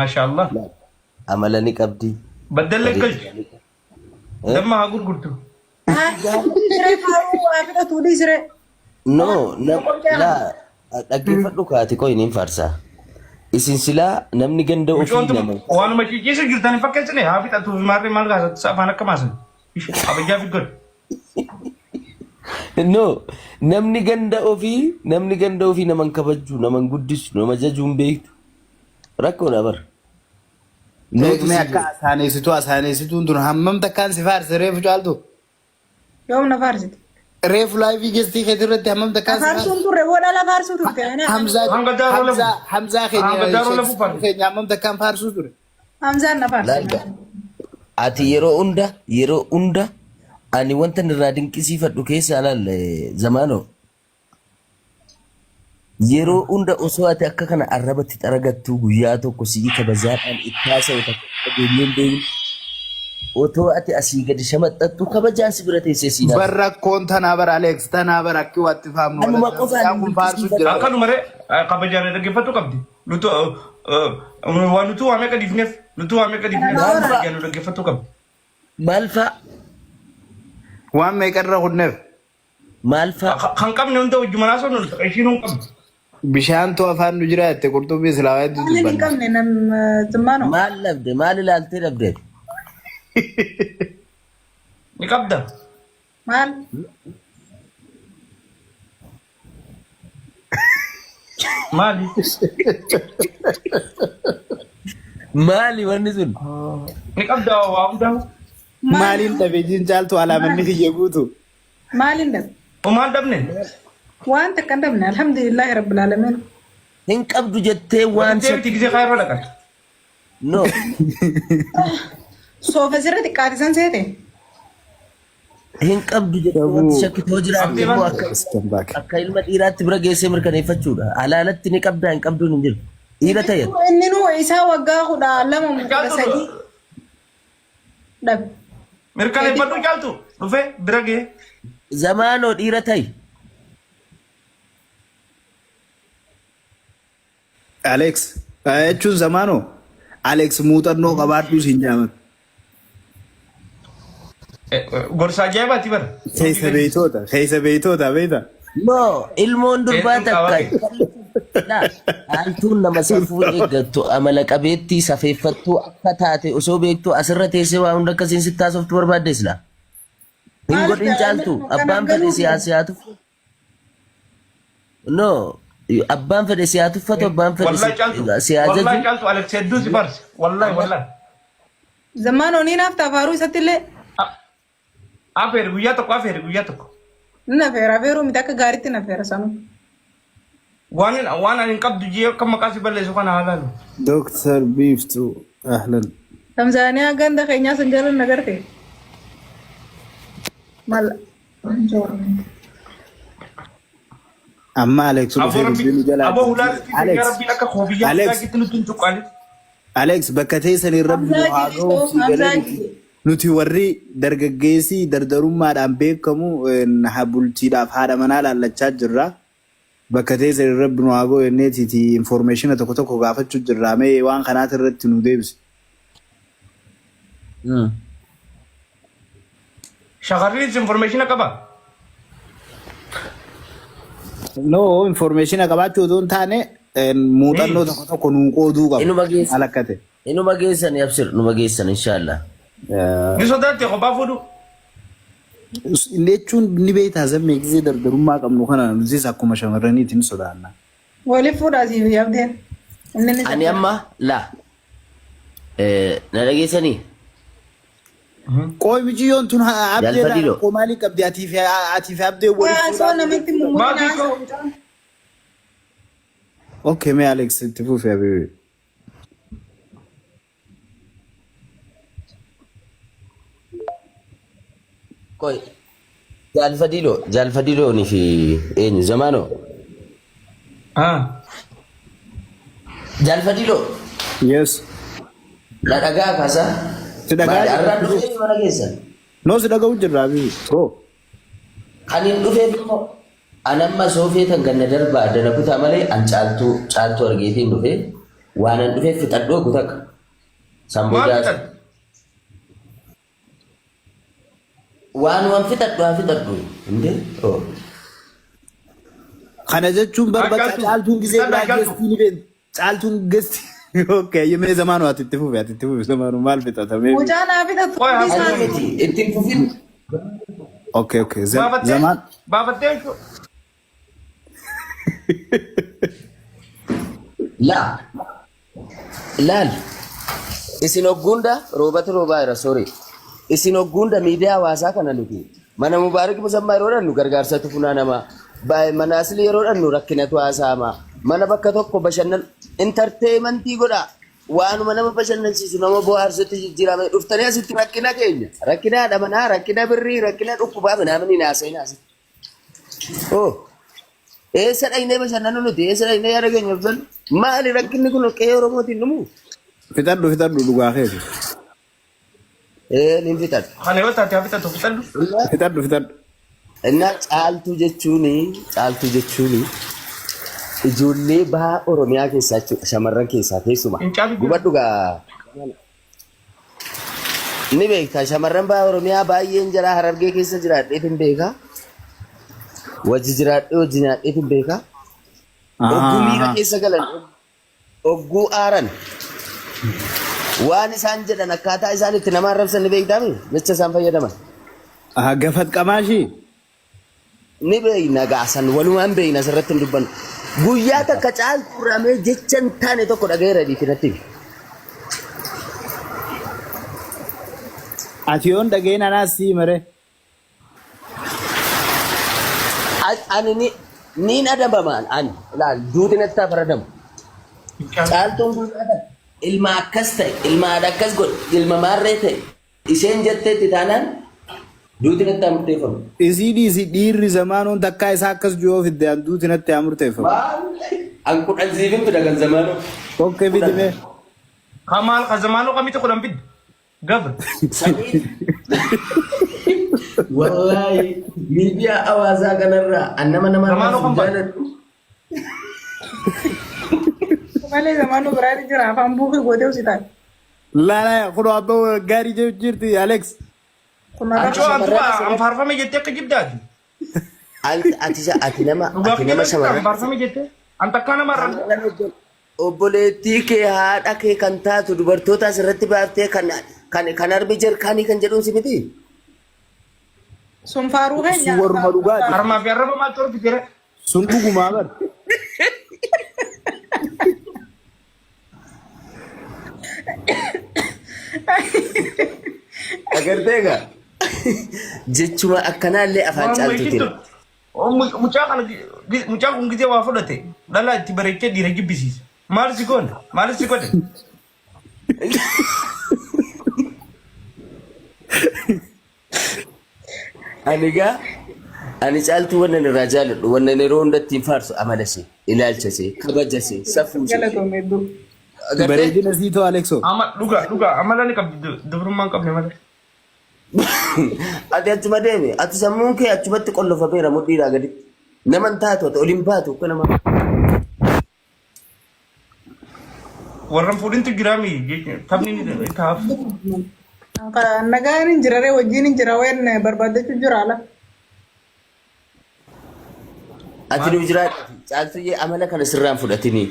Maashaallah. Amala ni qabdi. Baddallee Bareedina galchi. ni qabdi. Eh? Damma haa gurgurtu. Siree faaruu waa fidhatu dhiisiree. No, na, laa dhaggeeffadhu kaati qoy niin faarsaa. Isin silaa namni ganda ofii Micoon tun nama waanuma cicciisu jirtan hin fakkeessine haa fixatuuf maarree maal kaasatti afaan akka maasan. Abajjaa fi godhi. No, namni ganda ofii namni ganda ofii nama hin kabajju, nama hin guddisu, nama jajuu hin beektu. Rakkoodha bar. Nuutu Eegmee si akka asaaneessituu asaaneessituun tun hammam takkaan si faarse reefu caaltu. Yoom na faarsite? Reefu laayivii gestii keetii irratti hammam Na takkaan si faarsuun faarse. turre boo dhala faarsuu turte. Ana Hamzaa Hanga daaroo lafu. Hamzaa Hamzaa keenya Hanga daaroo lafu Sheekstuu faarse. keenya hammam takkaan faarsuu ture. Hamzaan na faarse. Laalga. Ati yeroo hunda yeroo hunda ani wanta irraa dinqisiifadhu keessaa laal zamaanoo Yeroo hunda osoo ati akka kana arraba itti xaragattuu guyyaa tokko si'ii kabajaadhaan itti haasa'u takka dhageenyee hin beeknu. Otoo ati asii gadi shamaxxattu kabajaan si bira teessee siin Bar haasa'u. rakkoon tanaa bar Alex tanaa bar akki waatti faamnu Anuma walatti qofaan mucaan kun faarsuu jira bar. Akkanuma ree kabajaan dhaggeeffachuu qabdi. Nutu waan nutu waa meeqa dhiifneef nutu waa meeqa dhiifneef Maal fa'a? kabajaan nu dhaggeeffachuu qabdi. Maal fa'a? Waan meeqa irra kunneef. Maal fa'a? Kan qabne hunda wajjuma haasofnu ishiin hin qabdu. Bishaantu afaan nu jira jette qurxummii silaa waa hedduu Maaliin hin dubbanna. qabne nam zimmaanoo. Maal dhabde? Maal ilaaltee dhabde? Ni qabda. Maal? Maali? Maali wanni sun? Ni qabda waa hunda. Maaliin dhabe jiin caaltu alaamanni kiyya guutu. Maaliin dhabe? Homaan dhabne. Waan takka hin dhabne alhamdulillahi rabbil aalamiin. Hin qabdu jettee waan Walitti deebiti gisee kaayiroo dhaqan. No. Soofa sirra xiqqaate san seete. Hin qabdu jettee wanti shakkitoo jiraate Abdii immoo maal? akka Stand back. akka ilma dhiiraatti bira geessee mirkaneeffachuudha. Halaalatti ni qabdaa hin qabduun hin jiru. Dhiira ta'e. Inni nuu isaa waggaa 12 kudha Caaltu sadii dhabe. mirkaneeffadhu caaltu dhufee bira ga'ee. Zamaanoo dhiira ta'i. Alex jechuun zamaanoo Alex muuxannoo qabaadhuu siin jaaman. Gorsa ajaa'ibaati bara. Keessa beeytoota keessa beeytoota beeyta. No, ilmoon durbaa Eessuun takka qabaate. laa haaltuun nama safuu eeggattu amala qabeettii safeeffattuu akka taate osoo beektuu asirra teessee waa hunda akkasiin sitti haasoftu barbaadde silaa. Hin Maaliif godhin caaltu abbaan fedhe galuuf si haa si haa tuffu. No, abbaan fedhe si haa tuffatu abbaan fedhe Wallahi caaltu. si haa Wallahi jaju. caaltu Alex hedduu si farse. Wallahi wallahi. Zammaanoo ni naaf faaruu isatti illee Afeeri guyyaa tokko afeeri guyyaa tokko. ni nafeera afeeruu miti akka gaariitti nafeera sanuu. Waan waan ani hin qabdu jee akka maqaa si balleessu kana haa laalu. Dooktar Biiftuu ahlan. Tanzaaniyaa ganda keenyaa san jala na garte. Mal. Amma Alex Aboo dhufee rabbi dubbii nu jalaa aboo hulaa jijjiire. Alex rabbiin akka koo biyya Alex hundaa nutti hin cuqqaalin. Alex bakka teessaniin rabbi nu Hamzaa haa jedhi ga'uuf soo si galee Hamzaa nuti jedhi. nuti warri dargaggeessi dardarummaadhaan beekamu bultiidhaaf haadha manaa laallachaa jirra. Bakka teessaniin rabbi nu haa ga'u jenneetiiti informationa tokko tokko gaafachuu jirra. Mee waan kanaati irratti nu deebisi. Shakarriinis information qaba. No, informationa qabaachuu otoo hin taane muuxannoo tokko tokko nuu qooduu qaba. Inuma geessa. Maal akka ta'e. Inuma geessan abshir numa geessan inshaallah. Ni sodaatte kophaa fuudhu. Inni jechuun ni beektaa zammee gisee dardarummaa qabnu kana nutis akkuma shamarraniitti ni sodaanna. Waliif fuudhaa siif yaabdeen. Inni ni Ani amma la na dhageessanii Qooy miciyyoon tun abdee irraa Jaalfadhiidho. rakkoo maalii qabdi atii fi atii fi abdee waliif Haasoo fuudhaa. namatti mummurin Maal haasa'u hiikoo? mucaan. Okay mee Alex itti fufi habibi. Qoy. Jaalfadhiidho jaalfadhiidhoonii fi eenyu zamaanoo. Ah. Jaalfadhiidho Yes. na dhagaa kaasaa. Si dhagaa Maali jirra. har'aan dhufee mana keessan. No si dhaga'u jirra habibi. Go. Kan hin dhufeef immoo an amma soofee tan ganna darbaa dana kutaa malee an caaltuu caaltuu argeetiin dhufee. Waan an dhufeef fixadhu ogu takka. San Maal booda fixadhu? Waan waan fixadhu haa fixadhu. Indee? Oh. Kana jechuun bar bakka Caaltuu. caaltuun gisee biraa Caaltuu. geestii ni beekti. Caaltuun geestii. Okay, mee zamaanu ati itti fufi ati itti fufi zamaanu maal fixatamee. Mucaa naa fixatu Qoy, dhiisaa. Ani miti ittiin fufin. Okay, okay. Baafattee? Zamaan Baafattee jechuudha. Laa. Laal. Isin hogguunda roobatu roobaa jira sorry. Isin hogguunda miidiyaa hawaasaa kana nuti mana Mubaarik Musammaa yeroo dhannu gargaarsatu funaanama. Mana Asli yeroo dhannu rakkinatu haasa'ama. Mana bakka tokko bashannan entertainmentii godha. Waanuma nama bashannansiisu nama bohaarsutti jijjiirame dhuftanii asitti rakkina keenya. Rakkina haadha manaa, rakkina birrii, rakkina dhukkubaa minaamin hin haasa'in asitti. Oh. Eessa dhaqnee bashannanu nuti? Eessa dhaqnee yaada keenya ibsannu? Maali rakkinni kun qe'ee Oromootiin dhumu? Fixadhu fixadhu dhugaa keeti. Ee nin fixadha. Kana yoo taate haa fixatu fixadhu. Fixadhu fixadhu. Innaa caaltuu jechuuni caaltuu jechuuni ijoollee baha Oromiyaa keessaa jechuudha shamarran keessaa keessumaa. Hin caalu jiru. Gubadhu gaa. Ni beekta shamarran baha Oromiyaa baay'een jara Harargee keessa jiraadheet hin beeka. Wajji jiraadhee wajji nyaadheet hin beeka. Ogguu miira keessa galan ogguu aaran waan isaan jedhan akkaataa isaan itti nama arrabsan ni beektaami jecha isaan fayyadaman. Gafat qamaashii. Ni beekna gaasan walumaan beekna asirratti hin dubbannu. Guyyaa takka caaltu ramee jecha hin taane tokko dhagayeera dhiifi natti himi. Ati yoon dhaga'in anaas sii mare. Ani ni niin adabamaan ani ilaal duuti natti haa faradamu. Caaltuun guyyaa takka ilma akkas ta'e ilma haadha akkas godhe ilma maarree ta'e Isheen jetteetti taanaan duuti natti haa murteeffamu. Isii dhiisi dhiirri zamaanoon takkaa isaa akkas jiru yoo fidde an duuti natti haa murteeffamu. Maal? An kudhan siifin fida kan zamaanoo. Okkee fidi mee. Kamaal ka zamaanoo kamitti kudhan fidde? Gabra. Samiin. Wallaahi miidiyaa hawaasaa kanarraa an nama nama Zamaanoo kan baate. jaaladhu. Malee zamaanuu biraati jira afaan buukii gootee usitaan. Lala kun abbaa gaarii jirti Alex. Kun arraba. Anchoo antu anfaarfame jettee akka jibdaati. Ati ati nama Dhugaaf ati nama jedhee shamarran anfaarfame jettee. An takkaa nama arrabse. Shamarran obboleettii kee haadha kee kan taatu dubartoota asirratti baaftee kan kan kan harmi jerkaanii kan jedhuun si miti. Sun faaruu keenya. Sun warruma dhugaati. Harmaa fi arraba maaltu argite? Sun dhugumaa bar. Agartee egaa jechuma akkanaallee afaan caaltuutiin. Mucaa kana mucaa kun gizee waa fudhate dhalaa itti bareechee dhiira jibbisiisa. Maal si goone? Maal si godhe? Ani egaa ani caaltuu wannan irraa jaaladhu wannan yeroo hunda ittiin faarsu amala ishee, ilaalcha ishee, kabaja ishee, safuu ishee. Galatoome hedduu. Agartee? Bareedina sii too Alexo. Ama dhugaa dhugaa amala ni qabdi dubrummaa hin qabne malee. Ati achuma deemi. Ati sammuun kee achumatti qollofameera mudhiidhaa gaditti. Nama hin taatu ati ol hin baatu akka namaa. Warra hin fuudhintu jiraami taphni ni taaf. Nagaan hin jiraree wajjin hin jira waan barbaadachuu jira ala. Ati nuuf jiraadhu. Caaltuyyee amala kana sirraan fudhatini.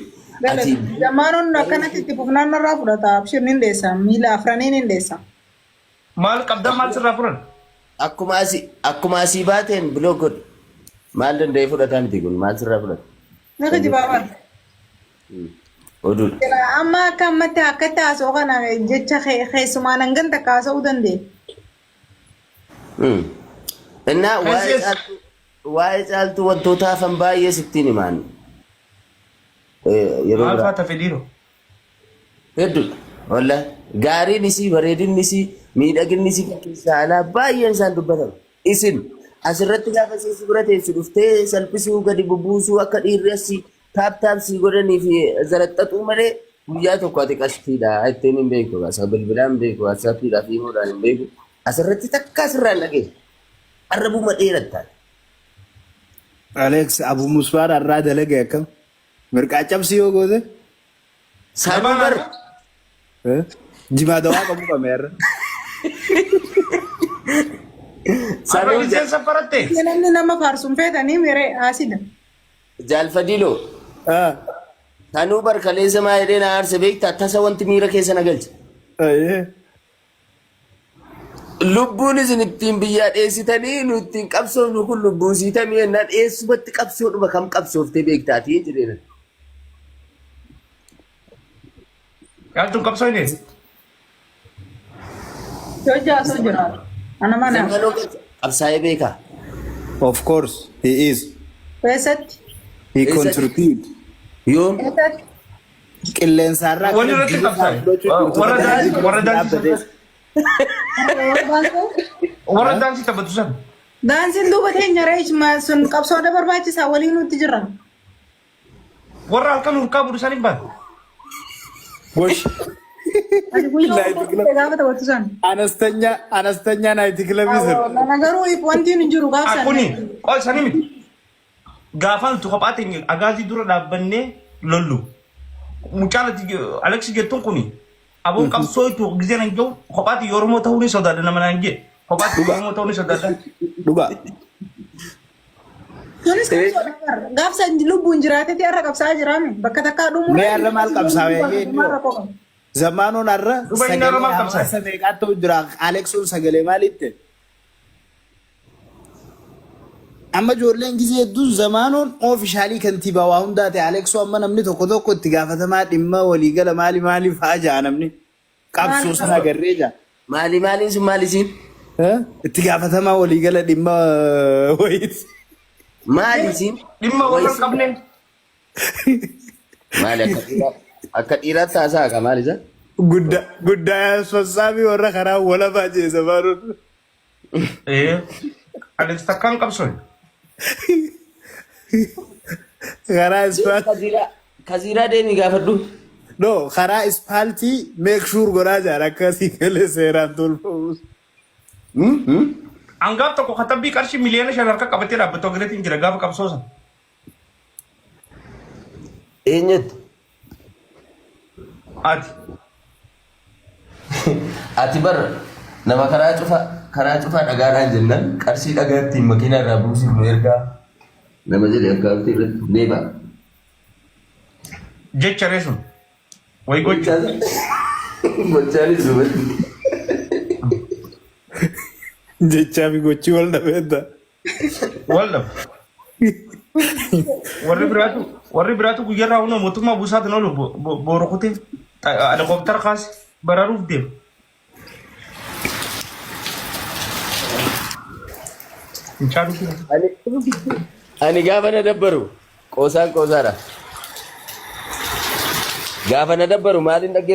Ati Zamaanoon akkanatti itti fufnaan narraa fudhata. Abshir nin deessa. Miila afranii nin deessa. Maal qabda maal sirraa furan? akkuma asii akkuma asii baateen biloo godhi. Maal danda'ee fudhataa miti kun maal sirraa fudhata? Ni kijibaa bara. Oduudha. Jira amma akka ammatti akkatti haasa'u kana jecha keessumaan hangan takka haasa'uu dandeenya. Innaa waa'ee Keessees. caaltuu waa'ee caaltuu wantoota hafan baay'ee sittiin himaan. Yeroo Maal biraa. faa tafe dhiiroo? Hedduudha. Wallahi. Gaariin isii, bareedinni isii, miidhaginni isii kan keessaa alaa baay'een isaan dubbatama. Isin asirratti gaafa ishee si bira teessu dhuftee salphisuu gadi bubuusuu akka dhiirri asii taap taap sii godhanii fi zaraxxaxuu malee guyyaa tokko ati qashtiidha ittiin hin beeku. Asa bilbilaan hin beeku, waatsaappiidhaa fi imoodhaan hin beeku. Asirratti takka asirraa hin dhageessu. Arrabuma dheerattaa. Alex Abu Musbaar har'aa dalage akkam? Mirqaa cabsi yoo goote. Sanuu bar Eh? Jimaa dawaa qabu qaba yarra. Arra sanuu giseen saffaratte. Namni nama faarsuun feetanii miree haasida. Jaalfadiloo Ah. sanuu bar kaleessa maa jedhee na aarse beektaa tasa wanti miira keessa na galche. Ayyee. Lubbuun isin ittiin biyyaa dheessitanii nu ittiin qabsoofnu kun lubbuu siitamii jennaan eessumatti qabsoodhuma kam qabsooftee beektaatii jedheen. Yaaltuun qabsoo hin eessi. Yoo jaasoo jiraatu. Ana mana. Zammanoo qabsaa'ee beekaa. Of course he is. Eessatti? He Eessatti? contribute. Yoom? Eessatti? Qilleensarraa Wanni irratti qabsaa'e. Warra daansii warra daansii warra daansii taphatu san. Daansiin duuba teenya reesh sun qabsoodha barbaachisaa waliin nutti jira. Warra halkan hurkaa budu san hin baatu. Gosh. Ani guyyaa gaafa taphatu san. አነስተኛ አነስተኛ night club sir. Kana garuu wanti hin jiru gaafsan. Kuni qoy sani miti. Gaafa nuti kophaa teenye agaazii dura dhaabbannee lollu. Mucaan ati Alex jettuun kuni aboon qabsoo itti gisee nan jiru kophaatti Oromoo ta'uu ni sodaadha nama naan jee. Kophaatti Oromoo ta'uu ni sodaadha. Dhugaa. Sunis qabsoodha bara. Gaafsan lubbuun jiraatetti har'a qabsaa jiraame bakka takkaa dhumuu. Mee har'a maal qabsaa'e? Zammaanoon har'a Duba inni har'a maal qabsaa'e? hawaasa meeqaa ta'u jira? Aleksoon sagalee maalitti? Amma ijoolleen gisee hedduun zamaanoon officially kantiibaa waa hundaa ta'e Aleksoo amma namni tokko tokko itti gaafatamaa dhimma waliigala maali maali fa'aa ja'a namni qabsoo sana agarree ja'a. Maali maaliin sun maali isiin? Eh? Itti gaafatamaa waliigala dhimma wayiiti. Maali isiin? Dhimma warra hin qabne. Maali akka dhiiraa akka dhiiraatti haasa'a ka maali isa? Guddaa guddaa yaasfassaabii warra karaa walabaa jee zamaanoon. Eh, Alex takkaan qabsoon. Karaa ispaaltii. Kaziiraa kaziiraa deemii gaafadhu. No, karaa ispaaltii make sure godhaa jira akkasii galee seeraan tolfamu. Hangaaf tokko katabbii qarshii 5 miliyoona harka qabatee dhaabbatu agarreetiin jira gaafa qabsoosan. Eenyutti? Ati. Ati bar nama karaa cufaa dhagaadhaan jennaan qarshii dhagaa ittiin makiinaa irraa buusuuf nu ergaa nama jedhe akkaawuntii irratti leebaa. Jecha ree sun. Wayi gocha. Gochaanis duubatti. Jechaa fi gochii wal dhabeetta. Wal dhaba. Warri biraatu guyyaarraa hunda mootummaa buusaatiin oolu boru kutee helikooптara kaase bararuuf deema. Mucaan kun. Ani gaafa na dabbaru qoosaan qoosaadha. Gaafa na dabbaru maaliin dhaggeeffadha?